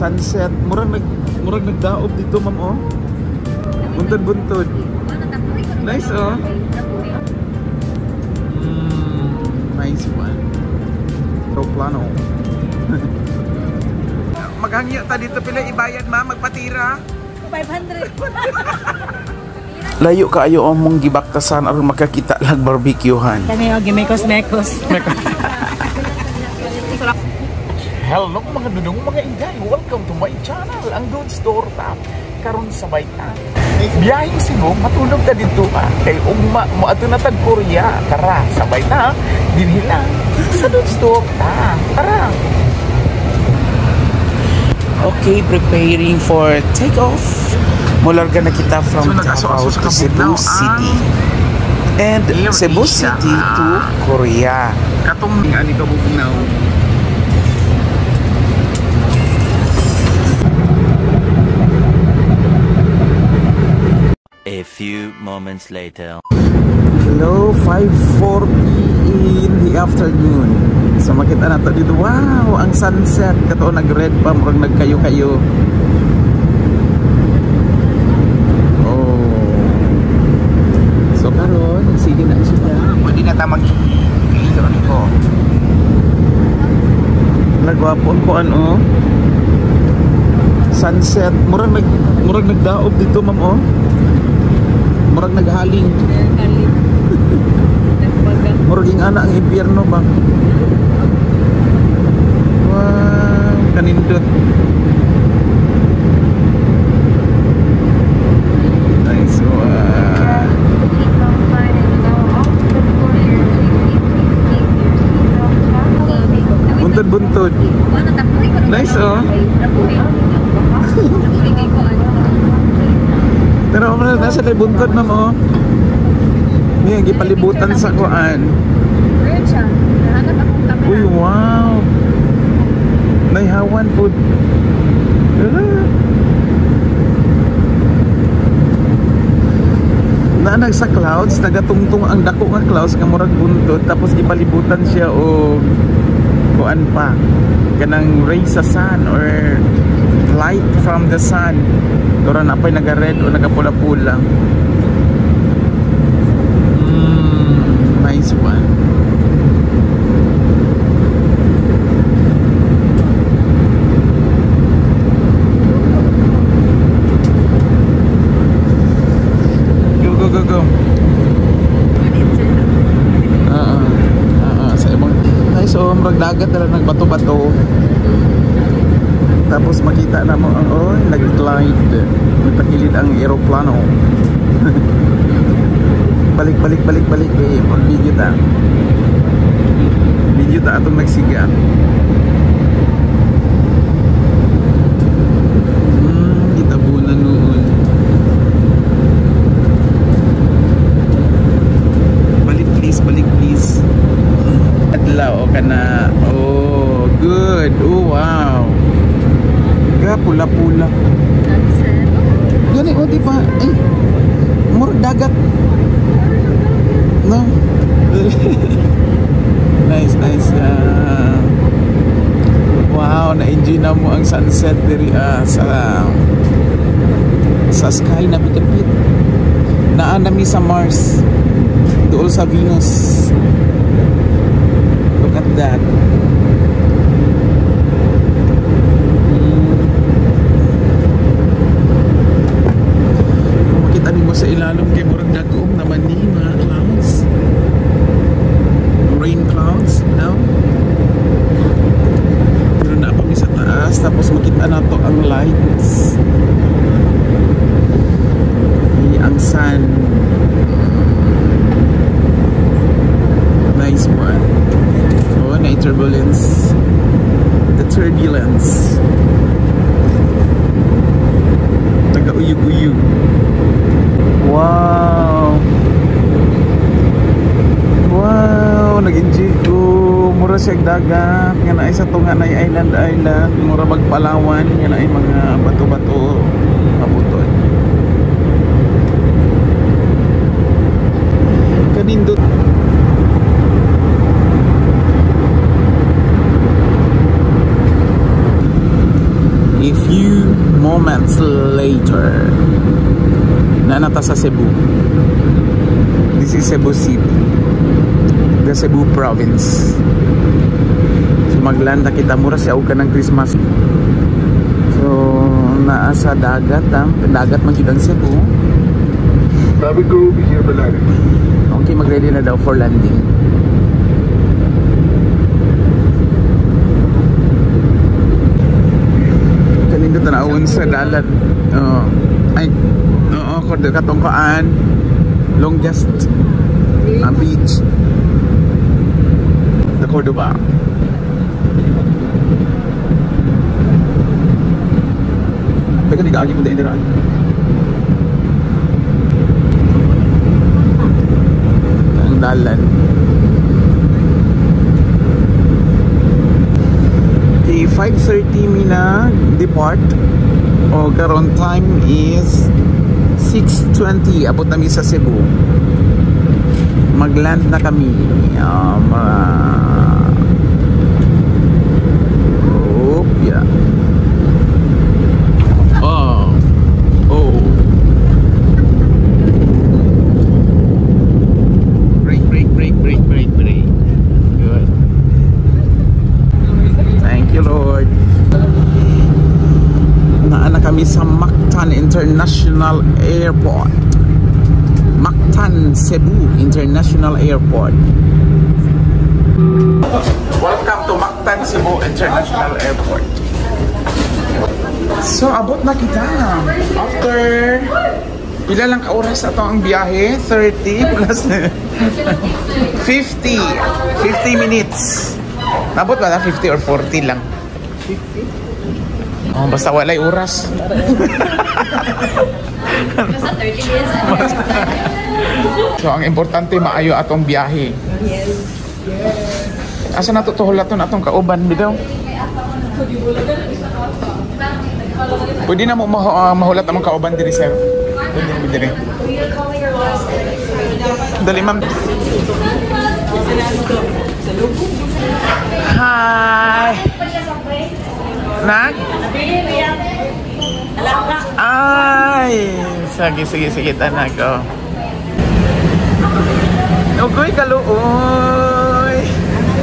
Sunset. Murag nagdaob dito, ma'am, oh. Buntod-buntod. Nice, oh. Nice one. Aeroplano. Maghangyo ta dito, pila ibayad, ma'am, magpatira. 500. Layo kaayo among gibaktasan aron makakita lang barbecuehan. Kami og mekos-mekos. Hello mga dudong, mga inday. Welcome to my channel, ang Dudes Torta. Karon sabay ta. Biyaheng Cebu, matulog ta dito ah. Kay ugma moadto na tag Korea. Tara, sabay ta. Dinhi lang sa Dudes Torta. Tara. Okay, preparing for take off. Mularga na kita from So, nag-aso-aso Davao sa to Cebu kabugnaw City. And Air Cebu Asia. City to Korea. Katong ani kabugnaw. A few moments later. Hello, 5:40 in the afternoon. So makita na to dito. Wow, ang sunset. Kato nag-red pa, murag nagkayo-kayo. Oh. So karon, sige na siya. Pwede na ta mag ko. Nagwapo ko ano. Sunset. Murag nagdaob dito, ma'am, oh. Murag naghaling. Murag yung ana ang impyerno ba? Wow, kanindot. Nice one. Buntod-buntod. Nice, oh. Pero nasa tayo buntod, ma'am, oh. Niya, gipalibutan sa kuan. Uy, wow. Naihawan po. Naanag sa clouds, nagatungtong ang dako nga clouds nga murag buntod, tapos gipalibutan siya og kuan pa, kanang ray sa sun or light from the sun. Pero na pa'y naga-red o naga-pula-pula. Nice one. Go, go, go, go. Sa ibang nice, oh, murag dagat na lang, nagbato-bato. Tapos makita na mo ang, oh, nag-glide. Nagtakilid ang eroplano. Balik, balik, balik, balik. Eh, mag-video ta. Video ta atong nagsiga. Gitabunan noon. Balik please, balik please. Adlaw ka na. Oh, good. Oh, wow. Ga, pula-pula. Gani, oh, di ba? Eh, murag dagat. No? Nice, nice. Wow, na-enjoy na mo ang sunset diri sa sky na bitapit. Naa nami sa Mars. Dool sa Venus. Look at that. Makita nimo sa ilalom kay murag dagom naman ni mga clouds. Rain clouds, no? Pero naa pa mi sa taas, tapos makita nato ang lights. Ang sun. Nice one. Oh, na turbulence. The turbulence. Taga-uyug-uyug. Wow. Wow, nag-enjoy ko. Mura siya dagat. Nga naay sa tunga na island island. Mura magpalawan. Nga naay mga bato-bato. Mabutod. Kanindot. If Moments later. Naa na ta sa Cebu. This is Cebu City. The Cebu province. So magland na kita, mura siya og kanang Christmas. So naa sa dagat, ah. Dagat man gyud ang Cebu. Cabin crew will be here for landing. Okay, mag-ready na daw for landing. Kanindot tanawon sa dalan. Oo. Ay, oo, katong kaan. Longest beach. The Cordoba. Teka, di kaagi mo din. Ang dalan. Okay, 5:30 mi na depart. O karon time is 6:20. Abot na mi sa Cebu. Magland na kami. Oh, yeah. Oh. Brake, brake, brake, brake, brake, brake. Good. Thank you, Lord. Naa na kami sa Mactan International Airport. Mactan Cebu International Airport. Welcome to Mactan Cebu International Airport. So, abot na kita. After pila lang ka oras ato ang biyahe? 30 plus 50. 50 minutes. Nabot ba na 50 or 40 lang? 50? Oh, basta walay oras. Basta 30 minutes. So, ang importante maayo atong biyahe. Yes. Asa na to tuhulaton atong kauban bitaw? Pwede na mo mahulat among kauban diri, sir. Pwede mo diri. Dali, ma'am. Hi. Nag? Ay, sige sige sige tanag oh. Ugoy kaluoy.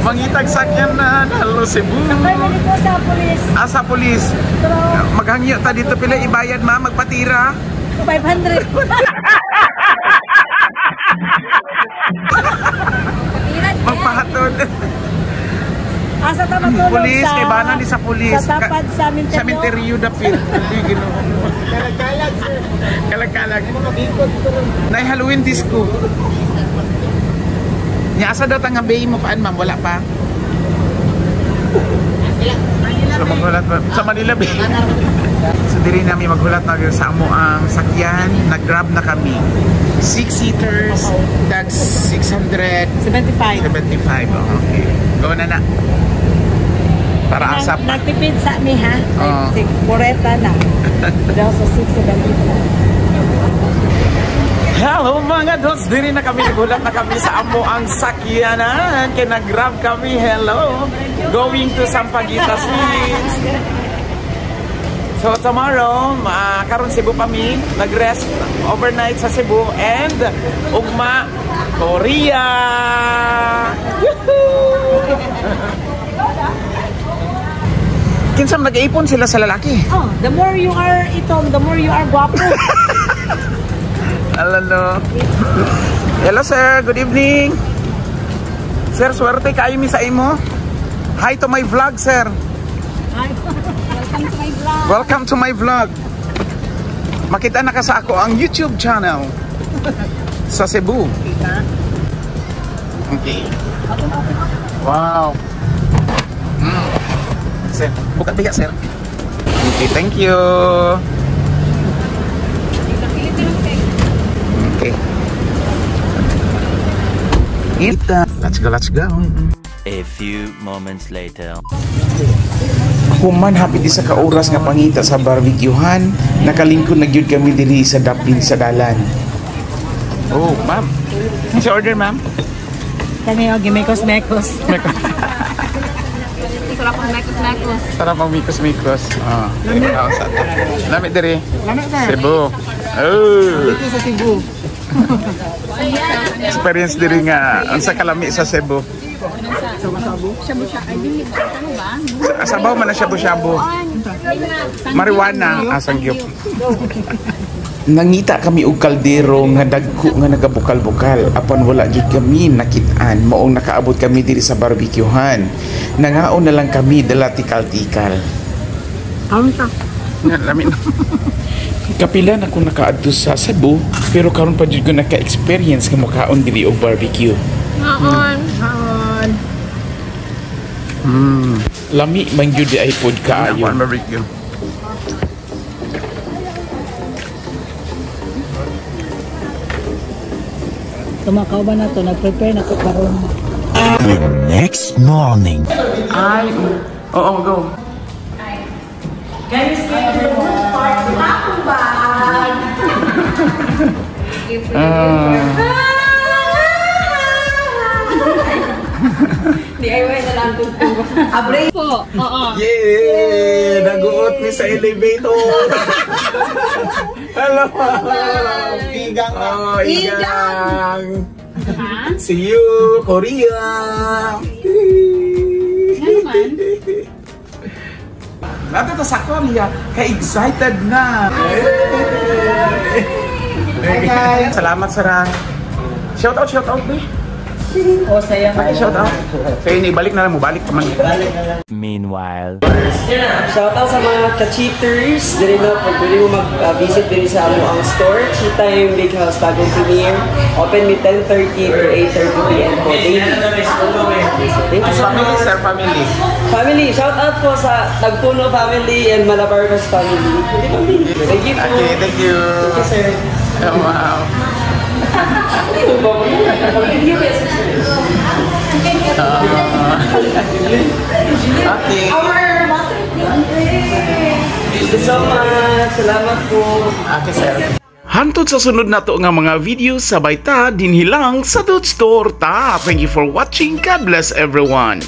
Mangitag sakyanan. Hello, Cebu. Ay, mali po sa pulis. Ah, sa pulis. Pero Maghangyo ta dito, pila ibayad, ma, magpatira. 500. Magpahatod. Asa ta matulog? Pulis, sa kay bana ni sa pulis. Sa tapad sa Minteryo. Sa Minteryo dapit. Hindi Ginoo. Kalag-kalag, sir. Kalag-kalag. Mga Nay Halloween disco. Nya asa daw ta nga bay mo paan, ma'am? Wala pa. So maghulat sa Manila Bay. So diri nami maghulat na sa amo ang sakyan, nag-grab na kami. Six seaters, that's 675. 75. Oh, okay. Go na na. Para asap. Nagtipid sa mi ha. Oo. Sig 40 na. Daw sa 675. Hello mga dots, diri na kami, nagulat na kami sa amo ang sakyanan. Kaya nag-grab kami, hello. Going to Sampaguita Suites. So tomorrow, karon Cebu pa mi, nag-rest overnight sa Cebu and ugma Korea. Yoohoo! Kinsa man nag-ipon sila sa lalaki? Oh, the more you are itom, the more you are guwapo. Hello. Hello sir, good evening. Sir, swerte kayo mi sa imo. Hi to my vlog, sir. Hi. Welcome to my vlog. Welcome to my vlog. Makita na ka sa ako ang YouTube channel sa Cebu. Okay. Wow. Sir, bukat bigat, sir. Okay, thank you. Okay. Ita. Let's go, let's go. A few moments later. Human hapit isa ka oras nga pangita sa barbecuehan, nakalingkod na gyud kami diri sa dapin sa dalan. Oh, ma'am. Sa order, ma'am? Kani og mekos mekos. Sarap ang mekos-mekos. Sarap ang mikos-mikos. Ah. Lami diri. Lami, sir. Cebu. Oh. Dito sa Cebu. Experience diri nga unsa kalami sa Cebu. Shabu-shabu. Ay, dili ba? Ano ba? Sabaw man na shabu-shabu. Marijuana, sangyup. Nangita kami og kaldero nga dagko nga nagabukal-bukal apan wala jud kami nakit-an, maong nakaabot kami diri sa barbecuehan. Nangaon na lang kami dala tikal-tikal. Nga, lami na. Kapila na ko nakaadto sa Cebu, pero karon pa jud ko naka-experience nga mokaon diri og barbecue. Ngaon. Lami man jud ay pod kaayo. Ang barbecue. Tumakaw ba na to? Nag-prepare na ko karon. The next morning. Ay, oo, go. Guys, akong bag. Ah. DIY na lang tugtog. Abre po. Oo. Yay! Naguot mi sa elevator. Hello! Igang! Oh, igang! See you, Korea! Ano man? Nato ta sa Korea, ka-excited na. Hi guys! Salamat, Sarah. Shout out, shout out, be. O, saya Ay, shout out. So yun, ibalik na lang mo, balik pa man. Meanwhile. Shout out sa mga ka-cheaters. Dili na, pag pwede mo mag-visit diri sa amo ang store, Cheatime Big House Tagum Premier. Open mi 10:30 to 8:30 p.m. po daily. Thank you so Family, much. sir, family. Family, shout out po sa Tagpuno family and Malabarcos family. Thank you po. Okay, thank you. Thank you, sir. Oh, wow. Ano ba? Mag-video kayo sa sir. Okay. Thank you so much. Salamat po. Okay, sir. Hantod sa sunod nato nga mga video, sabay ta dinhi lang sa Dudes Torta. Thank you for watching. God bless everyone.